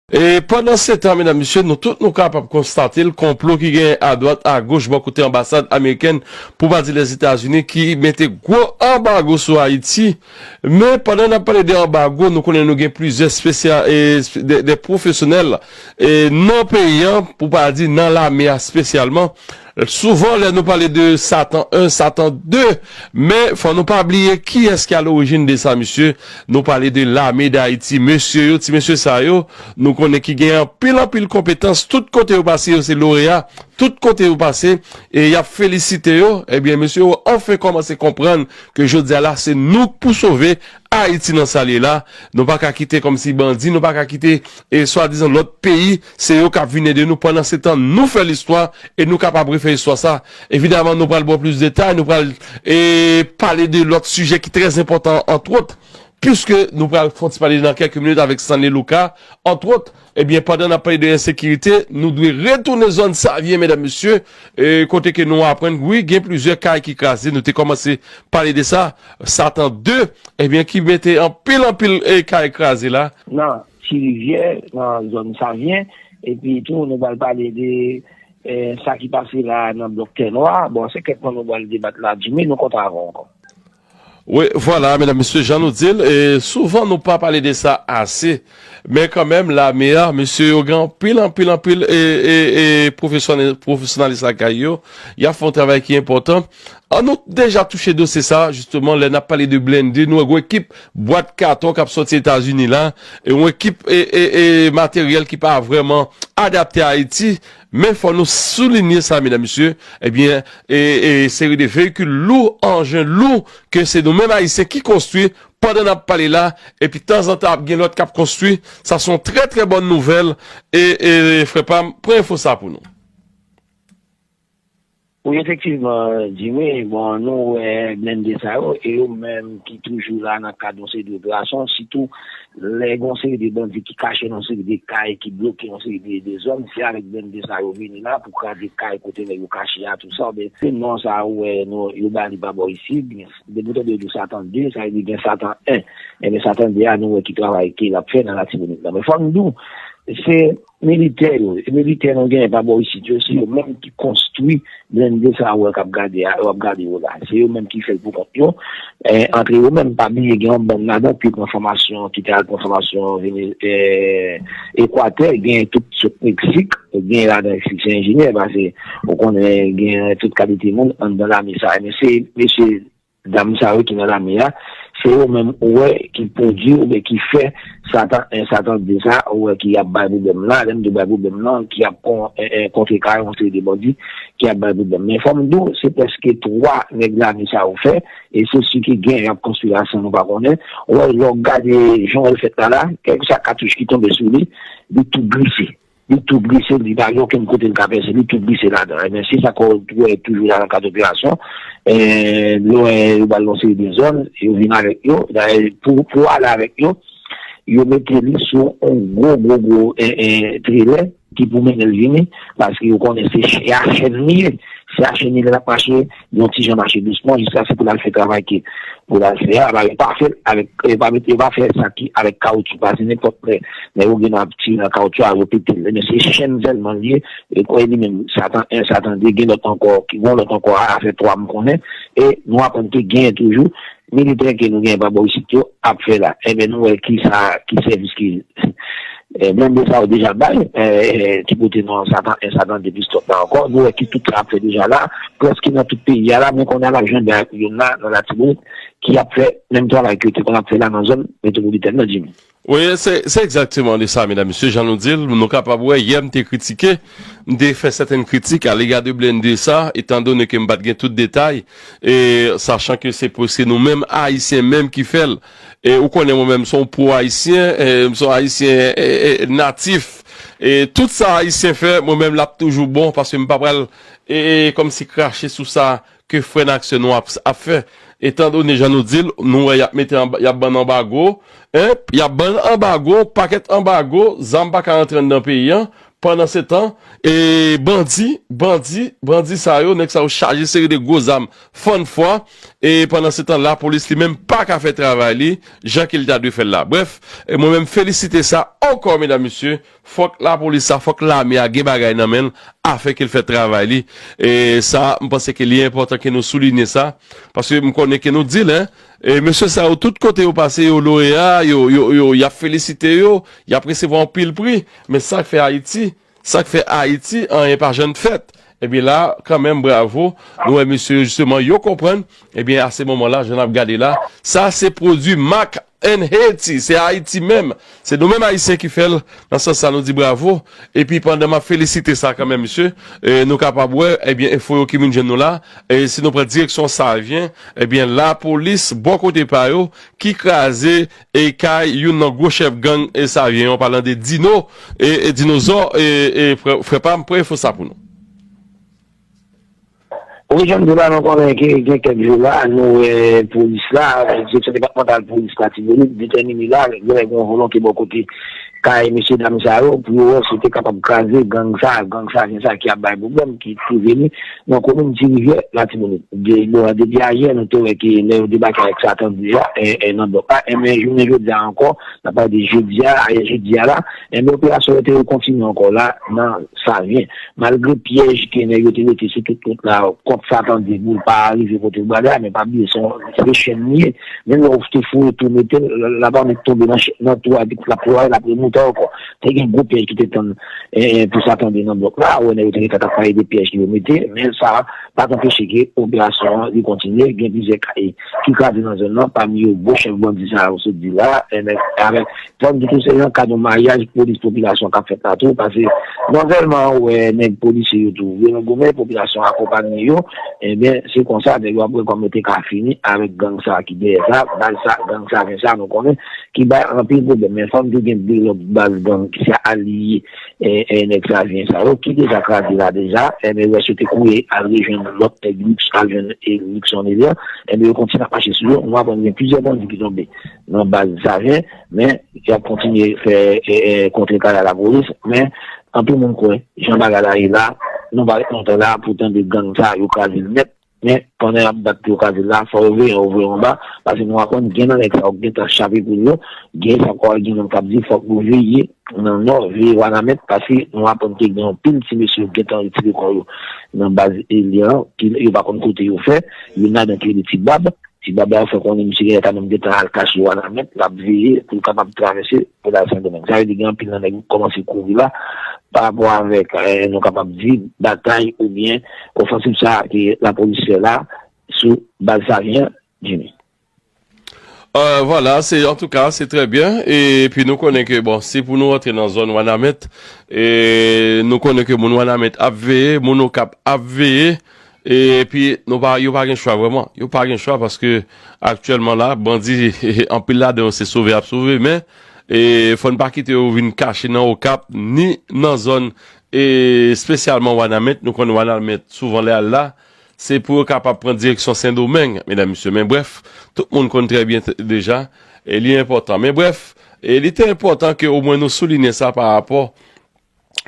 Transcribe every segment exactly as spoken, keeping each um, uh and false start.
E pandan se tan, medam, mesye, nou tout nou kapab konstate l, konplo ki gen adwat, agoch, bò kote anbasad amerikèn, pou pa di Lèzetazini, ki mete gwo anbago sou Ayiti. Men pandan n ap pale de anbago, nou konnen nou gen plizyè spesya-, e, de, de pwofesyonèl, e, nan peyi an, pou pa di nan lame a espesyalman. Souvan, lè nou pale de Satan en, Satan de, men fò nou pa bliye kiyès ki a lorijin de sa, mesye. Nou pale de lame d Ayiti. Mesye yo, ti mesye sa yo, nou konnen ki gen anpil, anpil konpetans. Tout kote yo pase, yo se loreya. Tout kote yo pase, e y ap felisite yo. Ebyen, mesye yo anfen kòmanse konprann ke jodi a la, se nou k pou sove Ayiti nan sa l ye la. Nou pa ka kite kòmsi bandi, nou pa ka kite, e swadizan lòt peyi, se yo k ap vin ede nou. Pandan se tan, nou fè listwa e nou kapab refè istwa sa. Evidaman, nou pral ba w plis detay, nou pral, e, pale de lòt sijè ki trè enpòtan, antwòt, piske nou pral fè yon ti pale nan kèk minit avèk Stanley Lucas, antwòt. Ebyen, pandan n ap pale de ensekirite, nou dwe retounen zòn Savyen, medam, mesye, e, kote ke nou aprann, wi, gen plizyè kay ki kraze, nou te kòmanse pale de sa, Satan de, ebyen, ki mete anpil, anpil, e, kay kraze la. Nan Ti Rivyè, nan zòn Savyen, epi tou, nou pral pale de, e, sa ki pase la nan blòk Tè Nwa. Bon, se kèk pwen nou pral debat la, Jimmy, nou kontan avè w ankò. Wi, vwala, medam, mesye, jan nou di l, e, souvan nou pa pale de sa ase, men kanmenm, lame a, mesye yo gen anpil, anpil, anpil, e, e, e, pwofesyone-, pwofesyonalis lakay yo, y ap fè yon travay ki enpòtan. An nou deja touche dosye sa, jisteman, lè n ap pale de blende, nou wè gwo ekip bwat katon k ap sòti Etazini la, e yon ekip, e, e, e, materyèl ki pa vrèman adapte a Ayiti, men fò nou soulinye sa, medam, mesye, ebyen, e, e, seri de veyikil lou, anjen lou, ke se nou menm Ayisyen ki konstwi pandan n ap pale la, epi tanzantan ap gen lòt k ap konstwi. Sa se yon trè, trè bòn nouvèl, e, e, frè pa m, pran enfo sa pou nou. Wi, efektivman, Jimmy, bon, nou wè blende sa yo, e yo menm ki toujou la nan kad yon seri de operasyon, sitou lè gen yon seri de bandi ki kache nan yon seri de kay, ki bloke yon seri de, de zòn, se avèk blende sa yo vini la pou kraze kay kote nèg yo kache a, tou sa, oubyen se non sa ou wè nou, yo ba li pa bò isit, gen, depi w tande yo di Satan de, sa vle di gen Satan en. Ebyen, Satan de a, nou wè ki travay ke l ap fè nan Latibonit la. Men fò m di w, se militè yo, e militè nou genyen pa bò isit yo, se yo menm ki konstwi blende sa ou wè k ap gade a, w ap gade yo la. Se yo menm ki fè l pou kont yo. E, antre yo menm, pa bliye gen yon bann ladan ki pran fòmasyon, ki te al pran fòmasyon Vene-, e, Ekwatè, gen tout sot Meksik, gen ladan Meksik, se enjenyè, paske ou konnen gen tout kalite moun anndan lame sa. Men se mesye dam sa yo ki nan lame a, se yo menm ou wè ki pwodui oubyen ki fè Satan en, Satan de sa, ou wè ki ap bay pwoblèm la, lè m di bay pwoblèm la, ki ap kon-, en, en, kontrekare yon seri de bandi ki ap bay pwoblèm. Men fò m di w, se prèske twa nèg lame sa yo fè, e se si ki gen, y ap konstwi la san nou pa konnen. Ou wè, lè w gade jan w wè l fèt la la, kèlkeswa katouch ki tonbe sou li, li tou glise. Li tou glise, li pa gen okenn kote l ka pèse, li tou glise ladan. Ebyen, se sa k ou wè toujou la nan kad operasyon. E, lè yo ba l yon seri de zòn, yo vin avèk yo. Dayè, pou, pou ale avèk yo, yo mete li sou yon gwo, gwo, gwo, e, e, trelè ki pou mennen l vini, paske yo konnen se ch-, e a chèn li ye. Se a chèn li, lè l ap mache, yon ti jan mache dousman, jiskaske pou l al fè travay ke pou l al fè a, yo pa fè l avèk, yo pa mete, yo pa fè sa ki avèk kawotchou, paske nenpòt lè, lè yo gen ap tire nan kawotchou a, yo pete l. Men se chèn sèlman l ye, e kwè li menm, Satan en, Satan de, gen lòt ankò, ki gen lòt ankò a, a fè twa m konnen, e nou aprann ke genyen toujou, militè ke nou genyen pa bò isit yo ap fè la. Ebyen, nou wè ki sa, ki sèvis ki, e, blende sa yo deja bay, e, e, ki pote non Satan en, Satan de plis lòt la ankò. Nou wè ki tout sa ap fè deja la, prèske nan tout peyi a la, men kounye a l ap jwenn dèyè youn la, nan Latibonit, ki ap fè menm travay ke yo te konn ap fè la nan zòn metwopolitèn nan, Jimmy. Wi, se, se egzakteman de sa, medam, mesye, jan nou di l, nou kapab wè, yè m te kritike, m te fè sèten kritik alega de blende sa, etandone ke m pa t gen tout detay, e sachan ke se prèske nou menm, Ayisyen menm ki fè l. E ou konnen mwen menm, m se yon pwo-Ayisyen, e m se yon Ayisyen, e, e, natif. E tout sa Ayisyen fè, mwen menm, l ap toujou bon, paske m pa pral, e, e, kòmsi krache sou sa ke frè n ak sè nou ap, ap fè. Etandone jan nou di l, nou wè y ap mete anba, y ap ban n anbago, en, y ap ban n anbago, pakèt anbago, zam pa ka rantre anndan peyi a, Pandansetan, e bandi, bandi, bandi sa yo, nèg sa yo chaje seri de gwo zam fann fwa, e pandansetan, lapolis li menm pa ka fè travay li, jan ke li ta dwe fè l la. Brèf, e mwen menm felisite sa ankò, medam, mesye, fòk lapolis sa, fòk lame a gen bagay nan men l, afin ke l fè travay li. E sa, m panse ke li enpòtan ke nou soulinye sa, paske m konnen ke nou di l, en, e mesye sa yo, tout kote yo pase, yo loreya, yo, yo, yo, y ap felisite yo, y ap resevwa anpil pri, men sa k fè Ayiti, Sa k fè Ayiti, anyen pa janm fèt. Ebyen la, kanmenm, bravo. Nou wè mesye yo, jisteman, yo konprann. Ebyen, a se moman la, jan n ap gade la, sa se pwodui Mack and Haiti. Se Ayiti menm. Se nou menm Ayisyen ki fè l. Nan sans sa, nou di bravo. Epi pandan m ap felisite sa kanmenm, mesye, e nou kapab wè, ebyen, enfo yo ki vin jwenn nou la. E si nou pran direksyon Savyen, ebyen, lapolis, bò kote pa yo, ki kraze e kay youn nan gwo chèf gang e Savyen yo, an palan de Dino, e, e Dinozò, e, e frè, frè pa m, pran enfo sa pou nou. Wi, jan m di w la, nou konnen ke gen kèk jou la, nou wè polis la, direksyon depatmantal polis Latibonit, detèmine la, gen yon volonte bò kote kay mesye dam sa yo, pou yo wè si yo te kapab kraze gang sa, gang Savyen sa ki ap bay pwoblèm, ki tou vini nan komin Ti Rivyè, Latibonit. De, bon, depi ayè, nou te wè ke lè yo debake avèk sa tande a, e, e, nan blòk la, enben, jounen jodi a ankò, n ap pale de jodi a, ayè jedi a la, enben, operasyon yo te rekontinye ankò la, nan Savyen. Malgre pyèj ke nèg yo te mete sou tout wout la, kont sa tande pou l pa rive kote l prale a, men pa bliye, se yon, se de chèn li ye. Menm lè w te foure tou mete l, l ap annik tonbe nan, nan twou a, epi l ap pwale, l ap remonte ankò. Te gen gwo pyèj ki te tann e, e, pou sa tande nan blòk la, wè nèg yo te gentan t ap pale de pyèj ki yo mete, men sa pa t anpeche ke operasyon an li kontinye, gen plizyè kay ki kraze nan zòn nan, pami yo gwo chèf bandi sa yo sot di la, e, nèg avèk, fò n di tou se nan kad yon maryaj polis popilasyon k ap fèt la tou, paske non sèlman wè nèg polisye yo tou vre nan goumen, popilasyon akonpanye yo, ebyen se konsa nèg yo ap wè kòman yo te ka fini avèk gang sa ki dèyè sa, baz sa, gang sa, gen sa nou konnen, ki bay anpil pwoblèm. Men fò n di gen de lòt baz gang ki se aliye e, e, nèg Savyen sa yo, ki deja kraze la deja. Enben, rès yo te kouri al rejwenn lòt nèg Lux, al jwenn e, Luckson Elian. Enben, yo kontinye ap mache sou yo. Nou aprann gen plizyè bandi ki tonbe nan baz Savyen, men y ap kontinye fè e, e, kontrekalay a lapolis. Men, anpil moun kwè, jan bagay la ye la, nou pa ret lontan la pou tande gang sa yo kraze l nèt. Men, pandan y ap bat pou yo kraze l la, fò yo veye, yo voye anba, paske nou aprann gen nan nèg sa yo k gentan chape poul yo, gen sa ankò, gen moun k ap di fòk nou veye nan nò, veye Wanament, paske nou aprann ke gen anpil ti mesye yo gentan retire kò yo nan baz Elian, ki yo pa konn kote yo fè, youn ladan ki rele Ti Bab, Ti Bab la yo fè konnen misye genlè ta menm gentan al kache Wanament, l ap veye pou l kapab travèse pou l al Sendomeng. Sa vle di gen anpil nan nèg yo k kòmanse kouri la, pa rapò avèk, e, nou kapab di, batay oubyen ofansiv sa a ke lapolis fè la sou baz Savyen an, Jimmy. Euh, vwala, se, antouka, se trè byen. E, epi nou konnen ke, bon, si pou nou rantre nan zòn Wanament, e, nou konnen ke moun Wanament ap veye, moun Okap ap veye, e, epi nou pa, yo pa gen chwa vrèman. Yo pa gen chwa paske aktyèlman la, bandi, anpil ladan yo se sove y ap sove, men, e, fò n pa kite yo vin kache nan Okap, ni nan zòn, e, espesyalman Wanament. Nou konn Wanament, souvan lè al la, se pou yo kapab pran direksyon Sendomeng, medam, mesye. Men brèf, tout moun konn trè byen t-, deja, e li enpòtan. Men brèf, e li te enpòtan ke omwen nou soulinye sa pa rapò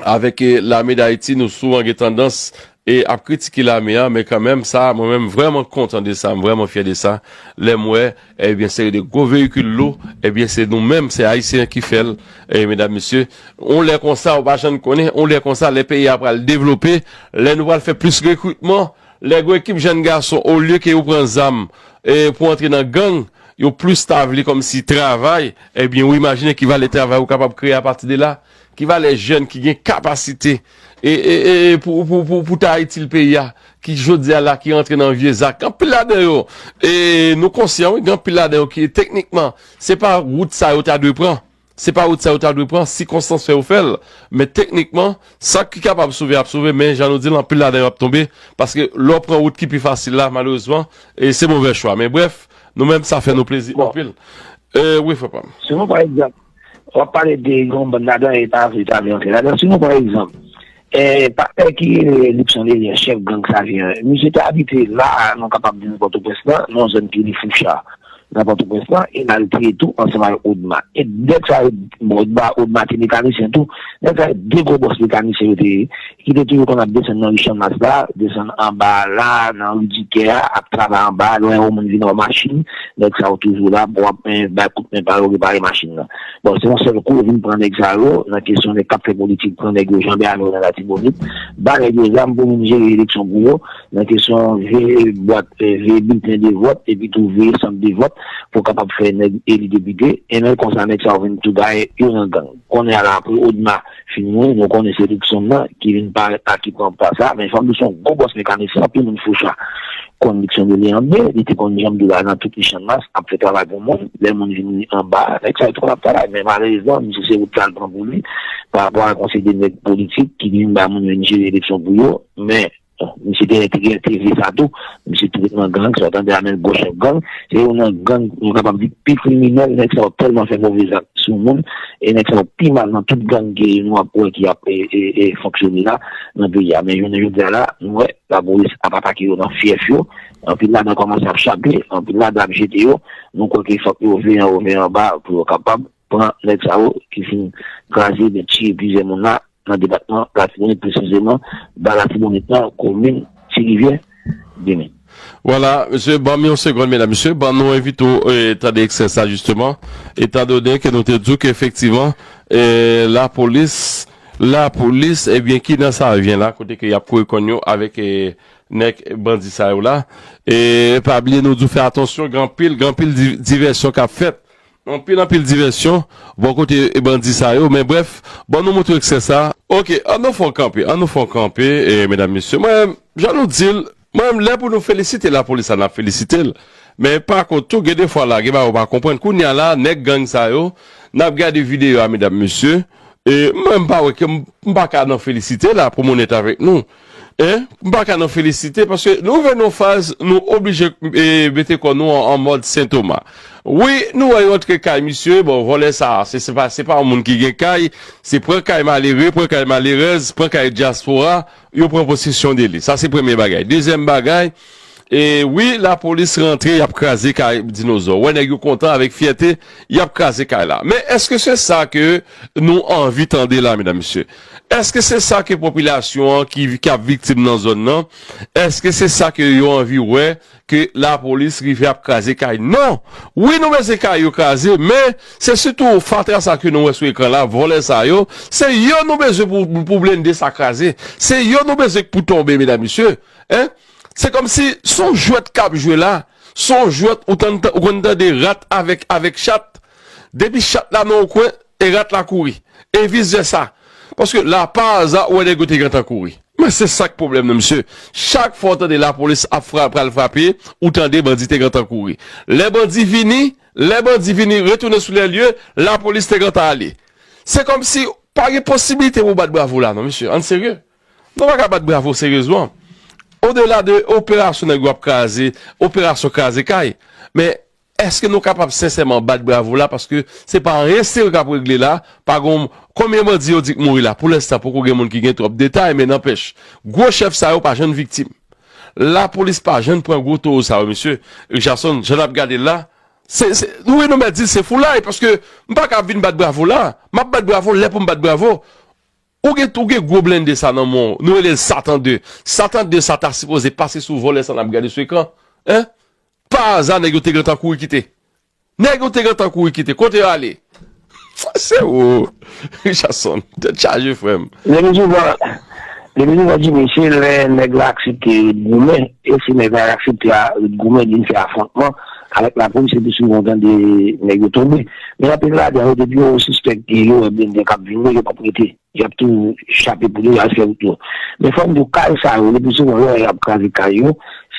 avèk, e, lame Dayiti, nou souvan gen tandans e ap kritike lame a, men kanmenm, sa, mwen menm, vrèman kontan de sa, m vrèman fyè de sa, lè m wè, ebyen, seri de gwo veyikil lou, ebyen, se nou menm, se Ayisyen ki fè l, e, medam, mesye, yon lè konsa, ou pa janm konnen, yon lè konsa, lè peyi a pral devlope, lè nou pral fè plis rekritman, lè gwo ekip jèn gason, olye ke yo pran zam, e, pou antre nan gang, yo plis ta vle kòmsi travay, ebyen, ou imajine ki valè travay ou kapab kreye apati de la, ki valè jèn ki gen kapasite, e, e, e, e pou, pou, pou, pou ta itil peyi a, ki jodi a la, ki rantre nan vye zak. Anpil ladan yo, e nou konsyan, wi, gen anpil ladan yo ki, teknikman, se pa wout sa yo ta dwe pran. Se pa wout sa yo ta dwe pran, sikonstans fè yo fè l. Men teknikman, sa ki kapab sove ap sove, men jan nou di l, anpil ladan yo ap tonbe, paske lè w pran wout ki pi fasil la, malerezman, e se movè chwa. Men brèf, nou menm, sa fè nou plezi anpil. E, wi, frè pa m. Si nou, pa egzanp, w ap pale de yon bann ladan, e pa vle ta vle antre ladan. Si nou, pa egzanp, e, patnè ki rele Luckson Elian, chèf gang Savyen an, misye te abite la, nou kapab di nan Pòtoprens lan, nan yon zòn ki rele Foucha. nan Pòtoprens lan, e l al touye tou ansanm ak Odma. E nèg sa yo, bon, Odma, Odma te mekanisyen tou, nèg sa yo de gwo bòs mekanisyen yo te ye, ki te toujou konn ap desann nan ri Channmas la, desann anba a la, nan ri Dikè a, ap travay anba a, lè w wè yon moun vin nan machin, nèg sa yo toujou la, bon, ap, eh, bay kout men pa yo repare machin nan. Bon, se yon sèl kou, yo vin pran nèg sa yo, nan kesyon nèg k ap fè politik, pran nèg yo, janbe avè yo nan Latibonit, ba nèg yo zam pou vin jere eleksyon pou yo, nan kesyon veye bwat, eh, veye bilten de vòt, epi tou veye sant de vòt, pou kapab fè nèg eli depite, e men konsa nèg sa yo vin tou gaye yo nan gang. Kounye a la, apre Odma fin mouri, nou konnen se Luckson nan ki vin parèt la, ki pran pa sa, men fò m di se yon gwo bòs mekanisyen, anpil moun Foucha konn Luckson de li anbe, li te konn janm di la nan tout li Channmas, ap fè travay pou moun, lè moun vin anba, nèg sa yo tou konn ap travay, men malerezman, misye se wout sa l pran pou li, pa rapò ak yon seri de nèg politik ki vin ba moun yo vin jere eleksyon pou yo, men misye te entegre T V sa tou, misye tou ret nan gang, sa w tande a men gwo chèf gang, se youn nan gang, nou kapab di, pi kriminèl, nèg sa yo tèlman fè move zak sou moun, e nèg sa yo pi mal nan tout gang ke nou ap wè ki ap, e, e, e, fonksyone la, nan peyi a. Men jounen jodi a la, nou wè, lapolis ap atake yo nan fyèf yo, anpil ladan kòmanse ap chape, anpil ladan ap jete yo, nou kwè ke fòk yo veye anwo, veye anba, pou yo kapab pran nèg sa yo ki fin kraze, ebyen tiye plizyè moun la, nan depatman Latibonit, presizeman, ba Latibonit nan komin Ti Rivyè, demen. Vwala, mesye, ban m yon segonn, medam, mesye, ban nou envite w, eh, tande ekstrè sa, jisteman, etandone ke nou te di w ke efektivman, eh, lapolis, lapolis, ebyen, ki nan Savyen la, kote ke y ap kouri kòn yo avèk, eh, nèg bandi sa yo la. E pa bliye nou di w fè atansyon, gen anpil, gen anpil di-, divèsyon k ap fèt. Anpil, anpil divèsyon bò kote bandi sa yo, men brèf, bon, nou montre ekstrè sa. Oke, an nou fè w kanpe, an nou fè w kanpe, e, medam, mesye. Mwen, jan nou di l, mwen, lè pou nou felisite lapolis la, n ap felisite l. Men, pa kont, tou, gen defwa la, gen bagay ou pa konprann. Kounye a la, nèg gang sa yo, n ap gade videyo a, medam, mesye. E, mwen, m pa wè ke m, m pa ka nan felisite la, pou m onèt avèk nou. Hein? M pa ka nan felisite, paske nou rive nan faz, nou oblije, e, mete kò nou an, an mòd Sen Toma. Wi, nou wè yo antre kay misye, bon, vòlè sa, se, se pa, se pa yon moun ki gen kay, se pran kay malere, pran kay malerèz, pran kay dyaspora, yo pran posesyon de li. Sa se premye bagay. Dezyèm bagay, e wi, lapolis rantre, y ap kraze kay dinozò. Wè nèg yo kontan avèk fyète, y ap kraze kay la. Men èske se sa ke nou anvi tande la, medam, mesye? Èske se sa ke popilasyon an ki, ki ap viktim nan zòn nan, èske se sa ke yo anvi wè, ke lapolis rive ap kraze kay? Non! Wi, nou bezwen kay yo kraze, men se sitou fatra sa ke nou wè sou ekran la, vòlè sa yo, se yo nou bezwen pou, pou blende sa kraze. Se yo nou bezwen pou tonbe, medam, mesye. Hein? Se kòmsi se yon jwèt k ap jwe la. Se yon jwèt ou tann, ou konn tande rat avèk, avèk chat. Depi chat la nan yon kwen, e rat la kouri. E vis vèsa. Paske la, pa aza, ou wè nèg yo te gentan kouri. Men se sa k pwoblèm nan, mesye. Chak fwa w tande lapolis ap fra-, pral frape, ou tande bandi te gentan kouri. Lè bandi vini, lè bandi vini, retounen sou lè lye, lapolis te gentan ale. Se kòmsi pa gen posiblite pou bat bravo la, non, mesye. Ann serye. Nou pa ka bat bravo seryezman. Odela de operasyon nèg yo ap kraze, operasyon kraze kay. Men, èske nou kapab sensèman bat bravo la? Paske se pa anyen serye k ap regle la. Pa gon, konbyen bandi yo di k mouri la? Pou lenstan, poko gen moun ki gen twòp detay, men nanpèch, gwo chèf sa yo pa janm viktim. Lapolis pa janm pran gwo towo sa yo, mesye. Richardson, jan n ap gade l la, se, se, wi, nou mèt di l se foulay, paske m pa ka vin bat bravo la. M ap bat bravo lè pou m bat bravo. Ou gen, ou gen gwo blende sa nan men w. Nou rele l Satan de. Satan de sa ta sipoze pase sou vòlè sa n ap gade sou ekran. Hein? Pa aza nèg yo te gentan kouri kite. Nèg yo te gentan kouri kite. Kote yo ale? Se ou, Richardson. Tèt chaje, frè m. Depi souvan, depi souvan, Jimmy, se lè nèg la aksepte ret goumen. E si nèg la aksepte a, ret goumen, vin fè afwontman avèk lapolis, epi souvan w tande nèg yo tonbe. Men anpil ladan yo, depi yo sispèk ke yo wè blende k ap vini, yo p ap rete. Y ap tou chape pou yo, y al fè wout yo. Men fò m di w, kay sa yo, le pli souvan, lè y ap kraze kay yo,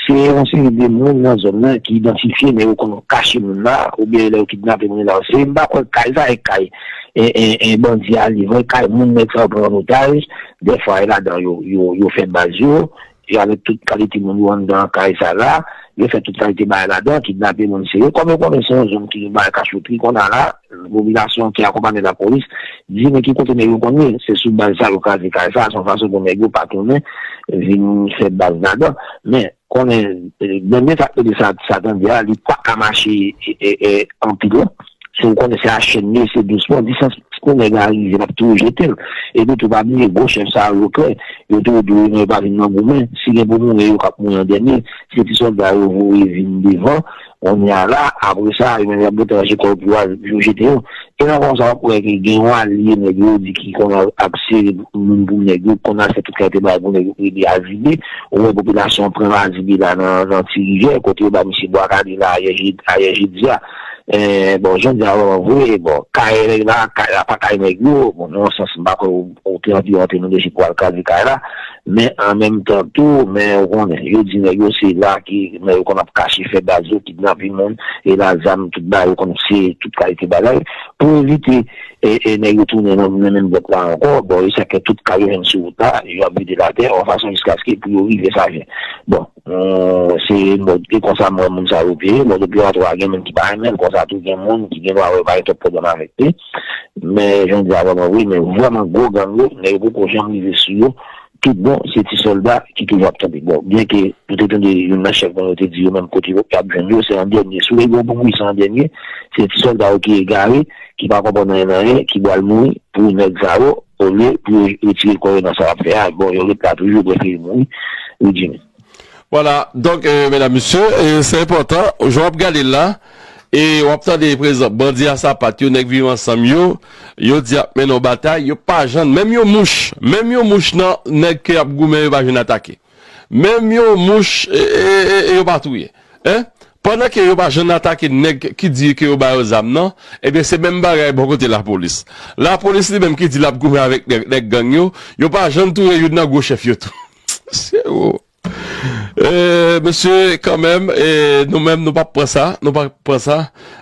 se yon seri de moun nan zòn nan ki idantifye, men yo konn kache moun la, oubyen lè yo kidnape moun la, se, m pa kwè kay sa e kay, e, e, e bandi a li, vre kay moun nèg sa yo pran an otaj, dèfwa e ladan yo, yo, yo fè baz yo, e avèk tout kalite moun yo anndan kay sa la, yo fè tout kalite bagay ladan, kidnape moun serye. Kòm yo konnen se yon zòn ki gen bagay kachotri, kounye a la, popilasyon ki akonpanye lapolis, di men ki kote nèg yo konn ye, se sou baz sa yo kraze kay sa, se yon fason pou nèg yo pa tounen vin fè baz ladan. Men, konnen, eh, menm sa k rele sa, Satan di a, li pa ka mache, eh, eh, eh, anpil, non. Si w konnen se a chèn li ye, se dousman, di sans pou nèg la rive, l ap tou jete l. Epi tou, pa bliye, gwo chèf sa yo klè, yo tou di w, non, yo pa vin nan goumen. Si gen pou mouri, yo k ap mouri an dènye. Se ti sòlda yo voye vin devan, kounye a la, apre sa, yo menm y ap monte rache kò yo pou yo al, pou yo jete yo. E nan konsa, w ap wè ke gen yon alye nèg yo di ki konn al ap sere moun pou nèg yo, konn al fè tout kalite bagay pou nèg yo, rele azibe. Ou wè popilasyon an pran azibe la nan, nan Ti Rivyè, kote yo ba misye bwa kale la ayè jedi, ayè jedi a. Eh, bon, jan di a vrèman vre, bon, kay nèg la, kay la pa kay nèg yo, bon, nan yon sans, m pa kwè ou, ou te anvi rantre nan dosye pou al kraze kay la, men an menm tan tou, men ou konnen, yo di nèg yo se la ki, men yo konn ap kache fè baz yo, kidnape moun, e la zam, tout bagay, yo konn se tout kalite bagay, pou evite, e, e nèg yo tounen nan, nan menm bòt la ankò, bon, yo sa ke tout kay yo jwenn sou wout la, yo ap vide l atè, yon fason jiskaske pou yo rive Savyen. Bon, eh, se mòd, e konsa m wè moun sa yo te ye. Mòd operatwa a gen moun ki pa renmen l, konsa tou gen moun ki gen dwa wè pa gen twòp pwoblèm avèk li. Men, jan m di a vrèman vre, men vrèman gwo gang yo, nèg yo poko janm rive sou yo. Tout bon, se ti sòlda ki toujou ap tande. Bon, byenke nou te tande youn nan chèf gang yo te di yo menm kote yo ap jwenn yo, se an dènye. Si w vle gen yon pou bouyi, se an dènye. Se ti sòlda yo ki egare, ki pa konprann anyen nan anyen, ki pral mouri pou nèg sa yo, olye pou yo retire kò yo nan sa y ap fè a. Bon, yo ret la toujou, yo prefere mouri. Wi, Jimmy. Vwala, donk, eh, medam, mesye, eh, se enpòtan, jan w ap gade l la, e w ap tande, pa egzanp, bandi a sapat yo, nèg Viv Ansanm yo, yo di y ap mennen yon batay, yo pa janm, menm yon mouch, menm yon mouch nan nèg ke y ap goumen, yo pa janm atake. Menm yon mouch, e, e, e, e yo pa touye. Hein? Pandan ke yo pa janm atake nèg ki di ke yo ba yo zam nan, ebyen se menm bagay bò kote lapolis. Lapolis li menm ki di l ap goumen avèk nèg, nèg gang yo, yo pa janm touye youn nan gwo chèf yo tou. Se ou. Eh, mesye, kanmenm, eh, nou menm, nou p ap pran sa, nou p ap pran sa,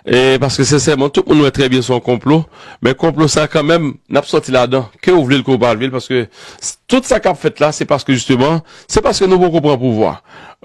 eh, paske sensèman, tout moun wè trè byen se yon konplo, men konplo sa kanmenm, n ap sòti ladan, ke ou vle l, ke ou pa vle l, paske s-, tout sa k ap fèt la, se paske jisteman, se paske nou poko pran pouvwa.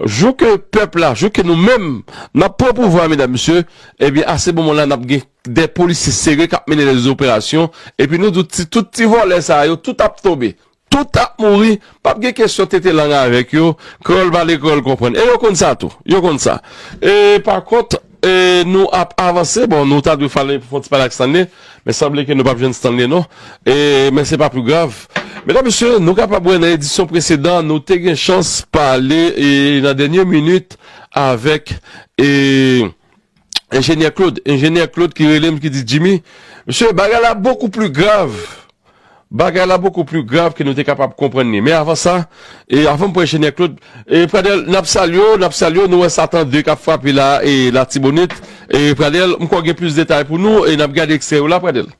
Jou ke pèp la, jou ke nou menm, n ap pran pouvwa, medam, mesye, ebyen, a se moman la, n ap gen de polisye serye k ap mennen de operasyon, epi nou di w ti, tout ti vòlè sa yo, tout ap tonbe. Tout ap mouri, p ap gen kesyon tete lang avèk yo, kreyòl pale, kreyòl konprann. E yo konn sa tou, yo konn sa. E pa kont, e nou ap avanse, bon, nou ta dwe fale, fè yon ti pale ak Stanley, men sanble ke nou p ap jwenn Stanley, non. E, men se pa pi grav. Medam, mesye, nou kapab wè nan edisyon presedan, nou te gen chans pale, e nan dènye minit avèk, e, Enjenyè Claude, Enjenyè Claude ki rele m, ki di, Jimmy, mesye, bagay la bokou pli grav. Bagay la bokou pli grav ke nou te kapab konprann li. Men avan sa, e avan m pran Enjenyè Claude, e Pradel, n ap salye w, n ap salye w, nou wè Satan de k ap frape la, e Latibonit. E Pradel, m kwè w gen plis detay pou nou, e n ap gade ekstrè yo la, Pradel.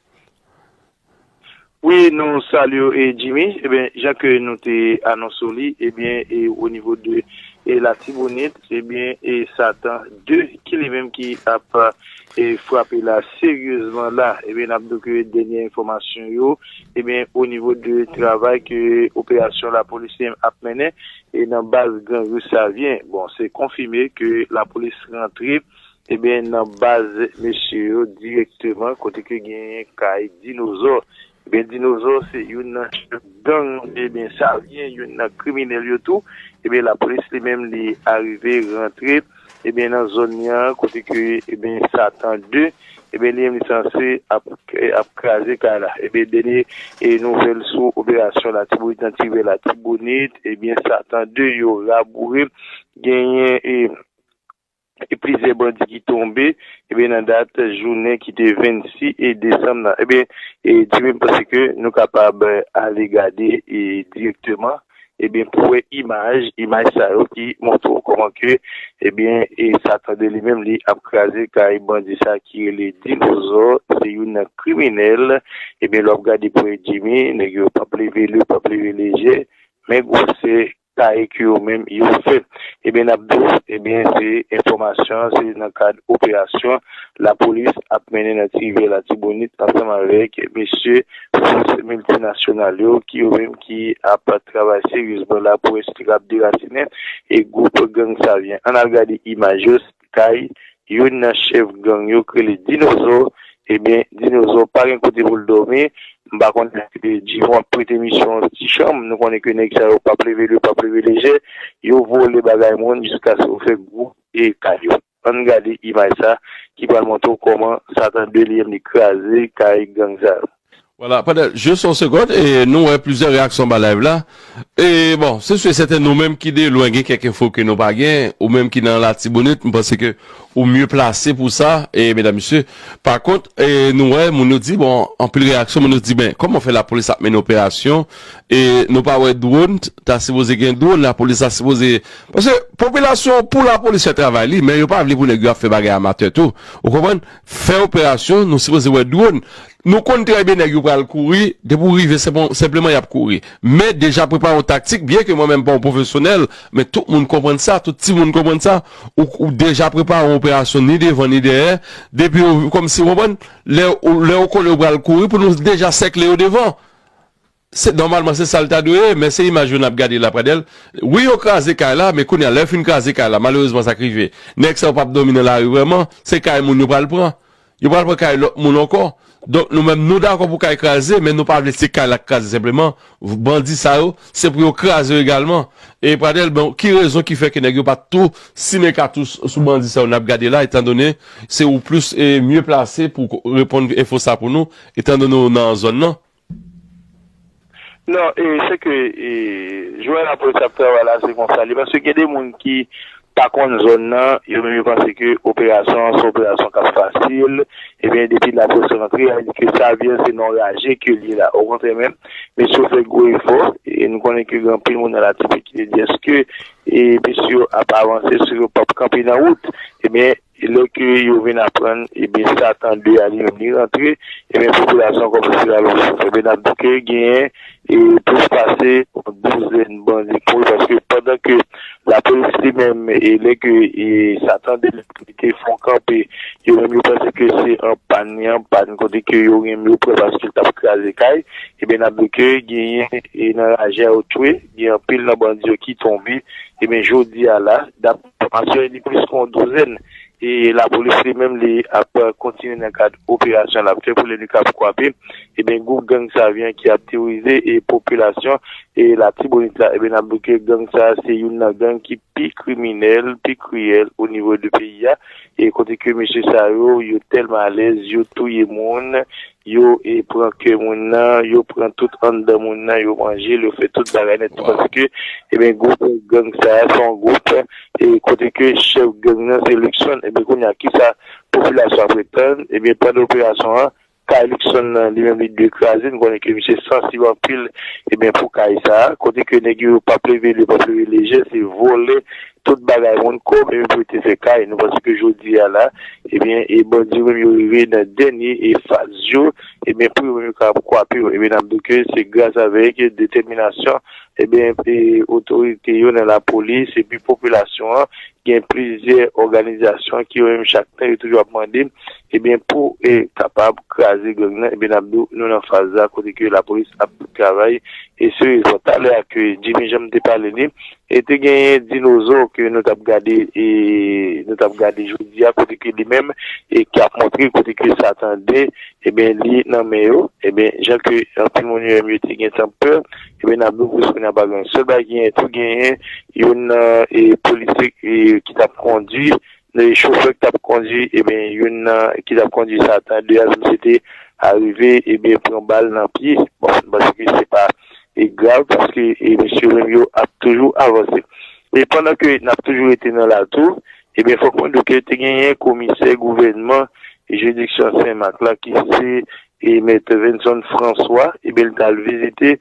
Wi, nou salye w, e Jimmy. Ebyen, jan ke nou te anonse w li, ebyen, e o nivo de, e Latibonit, ebyen, e Satan de ki li menm ki ap, e frape la seryezman la. Ebyen, n ap di w ke dènye enfòmasyon yo, ebyen, o nivo de travay ke operasyon lapolis li menm ap mennen, e nan baz gang yo Savyen. Bon, se konfime ke lapolis rantre, ebyen, nan baz mesye yo dirèkteman, kote ke genyen kay Dinozò. Ebyen, Dinozò se youn nan chèf gang, ebyen, Savyen, youn nan kriminèl yo tou. Ebyen, lapolis li menm, li arive rantre, ebyen, nan zòn li an, kote ke, ebyen, Satan de, ebyen, li menm, li sanse ap, ap kraze kay la. Ebyen, dènye, e, nouvèl sou operasyon Latibonit, nan Ti Rivyè Latibonit, ebyen, Satan de yo raboure, genyen, e, e plizyè bandi ki tonbe, ebyen, nan dat jounen ki te vennsis e desanm nan. Ebyen, e, Jimmy, m panse ke nou kapab, e, ale gade, e, dirèkteman, ebyen, pou wè imaj, imaj sa yo ki montre w kòman ke, ebyen, e, Satan de li menm, li ap kraze kay bandi sa ki rele Dinozò, se youn nan kriminèl. Ebyen, lè w ap gade pou wè Jimmy, nèg yo p ap leve lou, p ap leve lejè, men gwosè kay ke yo menm yo fè. Ebyen, n ap di w, ebyen, se enfòmasyon, se nan kad operasyon lapolis ap mennen nan Ti Rivyè Latibonit ansanm avèk mesye fòs miltinasyonal yo, ki yo menm ki ap travay seryezman la pou wè si yo kab derasinen e gwoup gang Savyen. Ann al gade imaj yo, kay youn nan chèf gang yo ki rele Dinozò, Ebyen, dinozò pa gen kote pou l dòmi. M pa konnen si Jimmy ap prete misyon yon ti chanm. Nou konnen ke nèg sa yo p ap leve lye, p ap leve lejè. Yo vòlè bagay moun jiskaske yo fè gwo e kay yo. Ann gade imaj sa ki pral montre w kòman Satan de li menm li kraze kay gang sa yo. Vwala, pandan jis yon segond, e nou wè plizyè reyaksyon anba live la. E bon, se si e sèten nou menm ki de lwen gen kèk enfo ke nou pa gen, ou menm ki nan Latibonit, m panse ke ou mye plase pou sa, e medam, mesye. Pa kont, e nou wè, moun yo di, bon, anpil reyaksyon, moun yo di, ben, kòman fè lapolis ap mennen operasyon, e nou pa wè dwòn, ta sipoze gen dwòn, lapolis ta sipoze. Paske popilasyon, pou lapolis fè travay li, men yo pa vle pou nèg yo ap fè bagay amatè tou. Ou konprann? Fè operasyon, nou sipoze wè dwòn. Nou konn trè byen nèg yo pral kouri, depi w rive, senpleman y ap kouri. Men deja prepare yon taktik, byen ke mwen menm pa yon pwofesyonèl, men tout moun konprann sa, tout timoun konprann sa, ou, ou deja prepare yon operasyon ni devan ni dèyè, depi w, kòmsi, w konprann, lè, lè w konnen w pral kouri, pou nou deja sèkle yo devan. Se, nòmalman, se sa l ta dwe ye, men se imaj yo n ap gade la, Pradèl. Wi, yo kraze kay la, men kounye a, lè yo fin kraze kay la, malerezman, sa k rive, nèg sa yo p ap dòmi nan lari vrèman, se kay moun yo pral pran. Yo pral pran kay lòt moun ankò. Donk, nou menm, nou dakò pou kay kraze, men nou pa vle se kay la k kraze senpleman. Bandi sa yo, se pou yo kraze yo egalman. E Pradèl, bon, ki rezon ki fè ke nèg yo pa t tou simen katouch sou bandi sa yo n ap gade la, etandone se ou plis e mye plase pou ko-, reponn enfo sa pou nou, etandone ou nan zòn nan? Non, e se ke e, jwè lapolis ap travay la, se konsa li. Paske gen de moun ki pa konn zòn nan, yo menm yo panse ke operasyon an se operasyon k ap fasil. Ebyen, depi lapolis rantre, a di ke Savyen se nan raje ke l ye la. Okontrè menm, mesye yo fè gwo efò. E nou konnen ke gen anpil moun nan Latibonit ki te di èske e, mesye yo ap avanse, si yo p ap kanpe nan wout. Ebyen, lè ke yo vin aprann, ebyen, Satan de a li menm li rantre, ebyen, popilasyon kòmanse rale yon souf. Ebyen, n ap di ke genyen e plis pase yon douzèn bandi k mouri, paske pandan ke lapolis li menm, e lè ke e Satan de li te fè yon kanpe, yo menm yo panse ke se an pàn, li an pàn, kote ke yo menm yo pran paske l t ap kraze kay, ebyen, n ap di ke genyen e nan raje a yo tchwe, gen anpil nan bandi yo ki tonbe, ebyen, jodi a la, dap enfòmasyon, li plis ke yon douzèn. E lapolis li menm, li ap kontinye nan kad operasyon l ap fè pou li, li kab kwape, ebyen, gwoup gang Savyen ki ap teworize e popilasyon e Latibonit la. Ebyen, n ap di ke gang sa a se youn nan gang ki pi kriminèl, pi kriyèl o nivo de peyi a. E kote ke mesye sa yo, yo tèlman alèz, yo touye moun, yo e pran kè moun nan, yo pran tout anndan moun nan, yo manje l, yo fè tout bagay nèt. Paske, ebyen, gwoup gang sa a, se yon gwoup, e kote ke chèf gang nan, se Luckson. Ebyen, kounye a, kisa popilasyon ap ret tann? Ebyen, pandan operasyon an, kay Luckson nan, li menm, li dwe kraze. Nou konnen ke misye sansib anpil, ebyen, pou kay sa a. Kote ke nèg yo p ap leve lye, p ap leve lejè, se vòlè, tout bagay moun, kòb, epi pou yo te fè kay. Nou panse ke jodi a la, ebyen, e bandi yo menm yo rive nan dènye e faz yo, ebyen, pou yo menm yo kapab kwape yo. Ebyen, n ap di ke se gras avèk detèminasyon, ebyen, e otorite yo nan lapolis, epi popilasyon an, gen plizyè òganizasyon ki yo menm chak tan yo toujou ap mande, ebyen, pou e kapab kraze gang nan, ebyen, n ap di w, nou nan faz la kote ke lapolis ap travay e seryezman. Talè a ke Jimmy Jean te pale li, e te genyen dinozò ke nou t ap gade, e nou t ap gade jodi a, kote ke li menm, e k ap montre kote ke Satan de, ebyen, li nan men yo. Ebyen, jan ke anpil moun yo menm yo te gentan pè, ebyen, n ap di w kounye a pa gen. Sèl bagay ki genyen tou, genyen youn nan, e, polisye, e, ki t ap kondwi, e, chofè ki t ap kondwi, ebyen, youn nan ki t ap kondwi Satan de a, misye te arive, ebyen, pran bal nan pye. Bon, m panse ke se pa, e, grav, paske, e, mesye yo menm yo ap toujou avanse. E pandan ke n ap toujou rete nan la tou, ebyen, fòk mwen di w ke te genyen komisè gouvènman jiridiksyon Senmak la, ki se, e, Mèt Venson François, ebyen, li t al vizite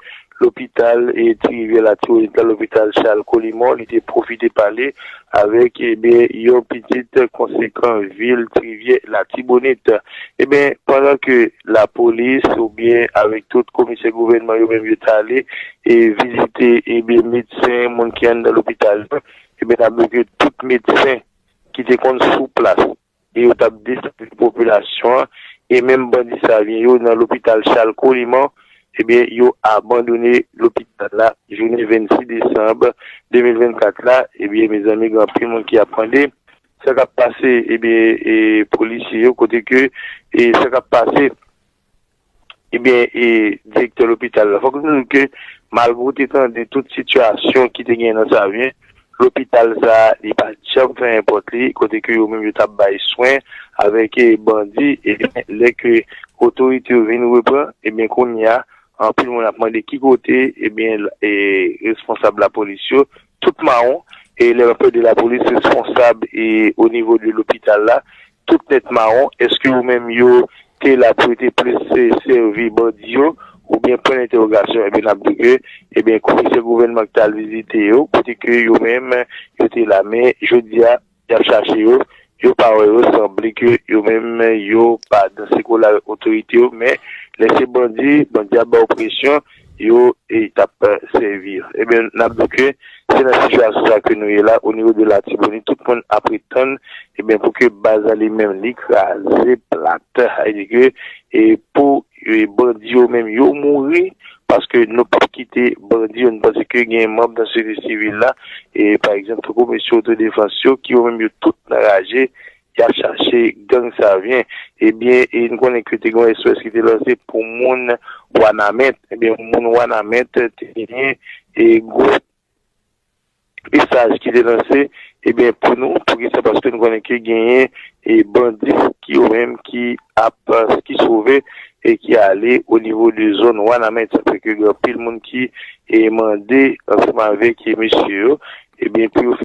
lopital, e, Ti Rivyè Latibonit la, lopital Charles Colimon, li te pwofite pale avèk, ebyen, yon pitit konsekan vil Ti Rivyè Latibonit. Ebyen, pandan ke lapolis oubyen avèk tout komisè gouvènman yo menm yo t ale, e, vizite, ebyen, medsen, moun ki anndan lopital yo, ebyen, n ap di ke tout medsen ki te konn sou plas, e yo t ap desann popilasyon an, e menm bandi Savyen yo nan lopital Charles Colimon, ebyen, yo abandone lopital la jounen vennsis desanm de mil vennkat la, ebyen, mezanmi, gen anpil moun ki ap mande, sa k ap pase, ebyen, e, polisye yo, kote ke, e, sa k ap pase, ebyen, e, direktè lopital la. Fòk nou di ke, malgre w te tande tout sitiyasyon ki te gen nan Savyen, lopital sa a, li pa t janm fèmen pòt li, kote ke yo menm yo t ap bay swen avèk, e, bandi, ebyen, lè ke otorite yo vin reprann, ebyen, kounye a, anpil moun ap mande ki kote, ebyen, e, responsab lapolis yo, tout mawon, e lè m ap pale de lapolis, responsab, e, o nivo de lopital la, tout nèt mawon, èske yo menm yo te la pou yo te plis, e, sèvi bandi yo, oubyen pwen entèwogasyon, ebyen, n ap di ke, ebyen, komisè gouvènman ki t al vizite yo, kote ke yo menm, yo te la, men jodi a, y ap chache yo, yo pa wè yo, sanble ke yo menm, yo pa danse kole avèk otorite yo, men lè se bandi, bandi ap ba w presyon, yo, e, t ap, e, sèvi. Ebyen, n ap di ke se nan sitiyasyon sa ke nou ye la, o nivo de Latibonit, tout moun ap ret tann, ebyen, pou ke baz la li menm, li kraze plat. Sa vle di ke, e, pou, e, bandi yo menm, yo mouri, paske nou p ap kite bandi yo, nou panse ke gen manm nan sosyete sivil la, e, pa egzanp, tankou mesye otodefans yo, ki yo menm yo tout nan raje, y ap chache gang Savyen. Ebyen, e, nou konnen ke te gen yon S O S ki te lanse pou moun Wanament. Ebyen, moun Wanament te genyen, e, gwo mesaj ki te lanse, ebyen, pou nou, poukisa, paske nou konnen ke genyen, e, bandi ki yo menm ki ap, ki sove, e ki ale o nivo de zòn Wanament. Sa fè ke gen anpil moun ki, e, mande ansanm avèk, e, mesye yo, ebyen, pou yo